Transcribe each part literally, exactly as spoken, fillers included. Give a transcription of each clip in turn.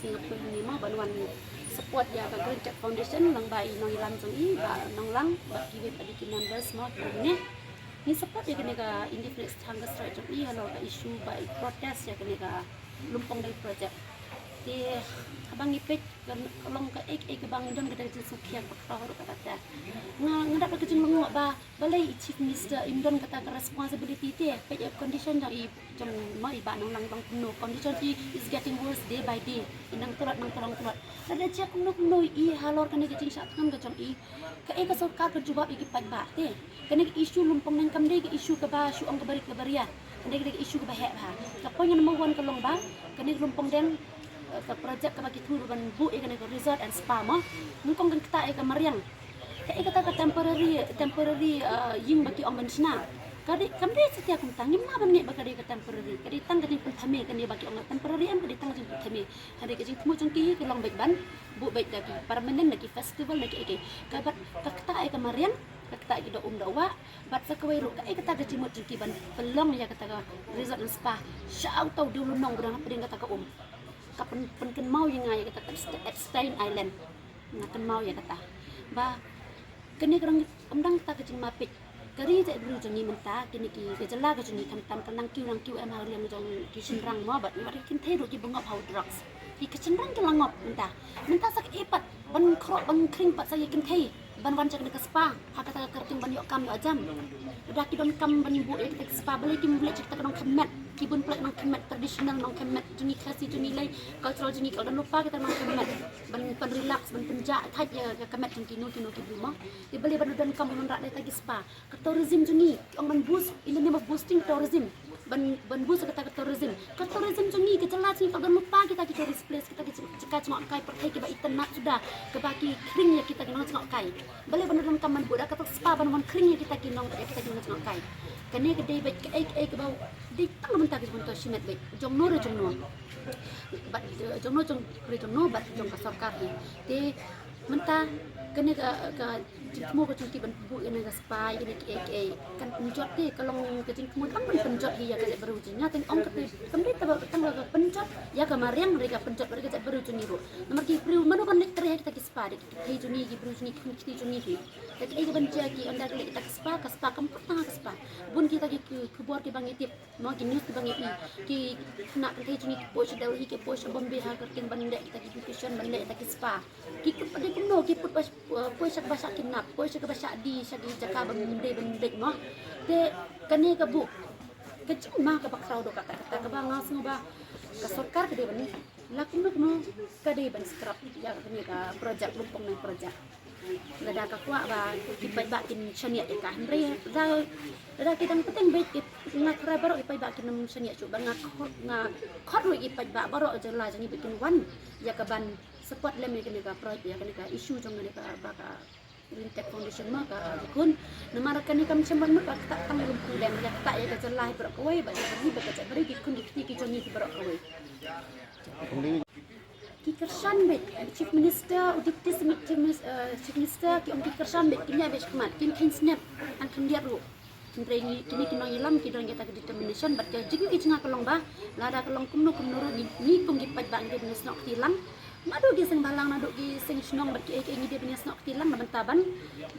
Nga pynlong ni mo ban wan support ïa ka Green Tech Foundation, lang ba i nongïalam jong i Bah Nonglang bad kiwei pat ki members mo ki ne. Ngi support ïa kane ka indefinite hunger strike jong i halor ka issue ba i protest ïa kane ka Lumpongdeng project. Te haba ngi peit ka long kaei kaei kaba ngi don ka jingsngewkhia kaba khraw ruh kata. Nga nga dap ka jinglong ba balei i Chief Minister im don kata ka responsibility te, peit ïa condition jong i, jong mo i Bah Nonglang, long kumno, condition i is getting worse day by day. I nang tlot nang tlot nang tlot. Lada jia kumno kumno i halor kane ka jingshah thngan ka jong i, kaei ka sorkar ka jubab ïa ki paidbah te? Kane ka issue Lumpongdeng kam dei ka issue kaba shu ong kaba rit kaba ria. Kane ka dei ka issue kaba heh bha. Ka point number one ka long ba kane ka Lumpongdeng, eh, ka project kaba ki thmu ban buh ïa kane ka resort and spa mo, nyngkong kan ktah ïa ka mariang. Kaei kata ka temporary, temporary, eh, ïing ba ki ong ban shna? Ka dei, kam dei satia kumta. Ngim lah ban ngeit ba ka dei ka temporary. Ka dei tang ka jingpynthame kane ba ki ong temporary, em, ka dei tang ka jingpynthame. Hynrei ka jingthmu jong ki ka long beit ban buh beit da ki permanent, da ki festival, da ki, eh, ka, bad ka ktah ïa ka mariang, ka ktah ïa ki doh um doh wah, bad sa kawei ruh kaei kata ka jingmut jong ki ban pynlong ïa kata ka resort and spa sha uta u dewlynnong ba dang hapdeng kata ka um. Ka pyn, pynkynmaw ïa nga ïa kata ka Epste-, Epstein Island. Nga kynmaw ïa kata. Ba kane ka dang, kam dang kata ka jingmapeit. Ka ri jaitbynriew jong ngi mynta, kine ki, ka jylla ka jong ngi khamtam ka nang kiew nang kiew em ha liang jong ki shynrang mo, bad, bad ki kynthei ruh ki bangop ha u drugs. Ki, ki shynrang ki la ngop mynta. Mynta sa kaei pat ban khroh ban khring pat sa ïa ki kynthei ban wan sha kane ka spa ha kata ka kyrteng ban ïoh kam ïoh jam. Lada ki donkam ban buh ïa kata ka spa, balei kim leh sha kita ki nongkhym met, ki bun palat nongkhym met traditional, nongkhym met jong ngi Khasi jong ngi lei, cultural jong ngi, ka la don lypa kita nongkhym met ban, ban relax, ban pynjah thait ïa ka met jong kino kino ki briew mo. Te balei ban donkam ban wanrah da kita ki spa? Ka tourism jong ngi, ki ong ban boost, in the name of boosting tourism. Ban, ban boost kata ka tourism. Ka tourism jong ngi, ka jylla jong ngi ka don lypa kita ki tourist place, kita ki jaka jngohkai pyrthei kiba itynnad suda, kaba ki khring ïa kita ki nongjngohkai. Balei ban donkam ban buh da kata ka spa ban wan khring ïa kita ki nong, ïa kita ki nongjngohkai? Kane ka dei beit kaei kaei kaba dei tang na bynta ka jingpynshoi shimet beit jong no re jong no. Bad, eh, jong no jong re jong no bad jong ka sorkar hi. Te mynta kane ka, ka jingthmu ka jong ki ban buh ïa kane ka spa, ïa kine kiei kiei, kan pynjot te, ka long ka jingthmu tang ban pynjot hi ïa ka jaitbynriew jong ngi. Nga teng ong kata, kam dei tang ba, tang ba ka pynjot ïa ka mariang, hynrei ka pynjot bad ka jaitbynriew jong ngi ruh. Namar ki briew mano ban leit trei ha kita ki spa, dei ki kynthei jong ngi, ki briew jong ngi, ki khynnah jong ngi hi. Te kaei kaban jia ki ynda ki leit kita ki spa, ka spa kam pat tang ha ka spa. Bun kita ki, ki khubor kiba ngi tip. Mo, ki news kiba ngi i, ki khynnah kynthei jong ngi ki poi sha Delhi, ki poi sha Bombay ha ka kyrteng ban leh kita ki beautician, ban leh kita ki spa. Ki kut pat dei kumno, ki put ba, eh, poi sha kaba shah kidnap, poi sha kaba shah die, sha ki jaka bym dei ban leit mo. Te kane ka buh ka jingma kaba khraw doh katta katta kaba nga sngew ba ka sorkar ka dei ban la kumno kumno ka dei ban scrap ïa kane ka project, Lumpongdeng project. Lada ka kwah ba ki paidbah kin shaniah ïa ka, hynrei lada, lada ki dang pateng beit, ki, nga kyrpad baroh ki paidbah kin ym shaniah shuh, ba nga khot, nga khot ruh ki paidbah baroh jylla jong ngi ba kin wan ïa ka ban support lem ïa kane ka project, ïa kane ka issue jong kane ka, ba ka Green Tech Foundation mo ka jingkhun. Namar kane kam shym ban mut ba ktah tang ïa Lumpongdeng, ïa ktah ïa ka jylla hi baroh kawei, ba ïa ka ri, ba ka jaitbynriew, ki khun ki kti ki jong ngi hi baroh kawei. Ki kyrshan beit, Chief Minister, u Deputy Chief Minis-, eh, Chief Minister, ki ong ki kyrshan beit, kin ïa beit shakhmat, kin kheiñ snep, tang khyndiat ruh. Hynrei ngi, kine ki nongïalam ki don kita ki determination, bad ka jingïohi jong nga ka long ba lada ka long kumno kumno ruh ngi, ngi kum ki paidbah ngi dei ban ïasnoh kti lang. Naduh ki seng bhalang, naduh ki seng shnong bad kiei kiei ngi dei ban ïasnoh kti lang na bynta ban,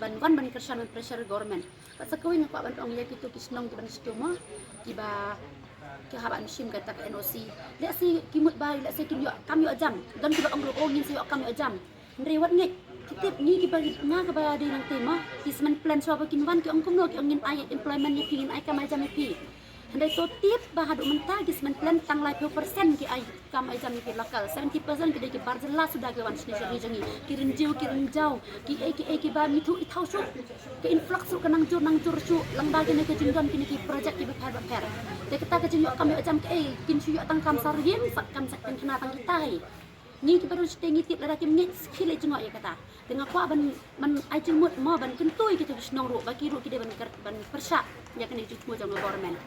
ban wan ban kyrshan, ban pressure government. Bad sa kawei nga kwah ban ong ïa kito ki shnong kiban sngewthuh mo, kiba ki hap ban shim kata ka N O C. Lehse ki mut ba, lehse kin ïoh kam ïoh jam. Don kiba ong ruh, oh, ngin sa ïoh kam ïoh jam. Hynrei wat ngeit, ki tip ngi kiba, nga kaba dei nangta mo, ki cement plant shuwa ba kin wan ki ong kumno, ki ong ngin ai employment ïa phi, ngin ai kam ai jam ïa phi. Hynrei to tip ba haduh mynta ki cement plant tang laiphew percent ki ai kam ai jam ïa ki local, seventy percent ki dei ki bar jylla suda ki wan shane sha ri jong ngi. Ki Rynjiew, ki Rynjaw, kiei kiei kiba ym ithuh ithaw shuh. Ka influx ruh ka nang jur nang jur shuh, lyngba kine ki jingdon kine ki project kiba pher ba pher. Te kata ka jingïoh kam ïoh jam kaei, kin shu ïoh tang kam sar ïing, sa kam sa kynthana tang kita hi. Ngi kiba don shatei ngi tip, lada kim ngeit sa khie leit jngoh ïa kata. Te nga kwah ban, ban ai jingmut mo, ban kyntu ïa kito ki shnong ruh ba ki ruh ki dei ban kyr-, ban pyrshah ïa kane ka jingthmu jong ka government.